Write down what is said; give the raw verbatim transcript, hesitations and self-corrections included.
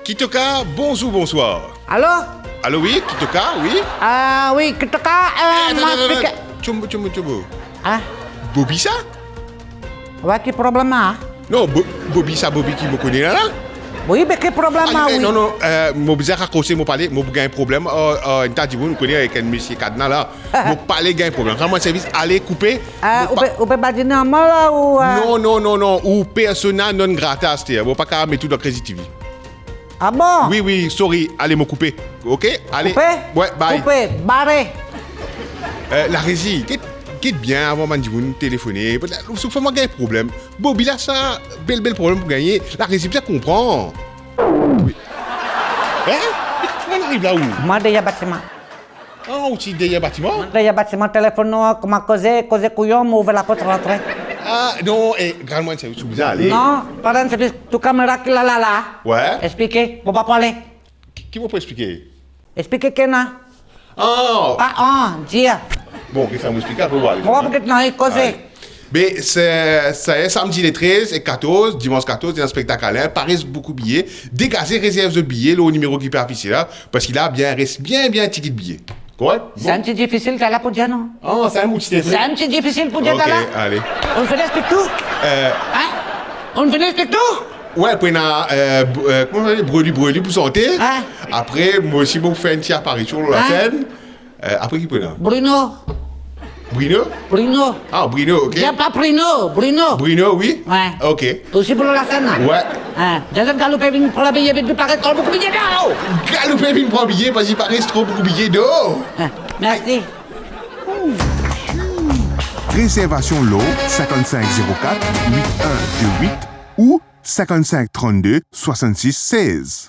Kitoka, bonzour, bonswar. Alo? Alo, wi, Kitoka, wi. Ah, wi, Kitoka, eh, atann, mo atann, atann. Tchoumbo, tchoumbo, tchoumbo. Ah? Bobi sa? Wi, ki problem la? Non, Bo-, Bobi sa, Bobi ki mo kone la, la? Wi, be ki problem la, eh, wi? Non, non, eh, mo bizin rakose, mo pale, mo gagn problem, eh, eh, enn ta dimoun, ou kone, avek enn misie kadna la. Mo pale gagn problem. Rann mwa servis, ale koupe. Ah, mo ou pa- pe, ou pe badine ar mwa la, ou, eh? Non, non, non, non, ou persona non grata, aster. Mo pa kapav met ou dan Crazy T V. Ah bon? Wi, wi, sorry. Ale, mo koupe. Ok? Ale. Koupe? Wi, bye. Koupe, bare. Eh, larezi, get, get bien avan bann dimoun telefone. Sof ki mo gagn problem. Bobi la sa, bel, bel problem pou gagne. Larezi, bizin konpran. Wi. Hein? Kouma ariv la ou? Mwa deryer batiman. Ah, ou ti deryer batiman? Deryer batiman, telefonn nou, kouma koze, koze kouyon, mo ouver laport, rantre. Ah, non, eh, grann mwa, se ou bizin ale. Non, pa dan servis, tou kamera ki la, la, la. Wi. Explike, mo pa pou ale. Ki, ki mo pou explike? Explike ki ena. Ah. Ah, ah, dir. Bon, ok, sa mo explike, apre ou ale. Mo pa pou get nanye koze. Ale. Be, se, se samdi le trez e katorz, dimans katorz, ena spektak Alain, pa res boukou biye, degaze, rezerv zot biye lor nimero ki pe afise la, parski la, bien, res bien, bien tikit biye. Korek? Bon. Sa enn ti difisil, ta la pou dir non. Ah, sa enn ti difisil. Sa enn ti difisil pou dir ta la. Ok, ale. Ou finn explik tou? Eh. Hein? Ou finn explik tou? Wi, pou ena, eh, b-, eh, kouma sa apel, Brelu Brelu pou sante. Hein? Apre, mo osi, mo pou fer enn ti aparision lor lasenn. Eh, apre ki pou ena? Bruno. Bruno? Bruno. Ah, Bruno, ok. Dir pa Bruno, Bruno. Bruno, wi. Wi. Ok. Osi pou lasenn la. Wi. Wi. Dir zot galoupe vinn pran biye, vinn pa res tro boukou biye dor. Galoupe vinn pran biye, parski pa res tro boukou biye dor. Wi. Mersi. Rezervasion lor sink sink zero kat wit enn de wit ou sink sink trannde swasannsis sez.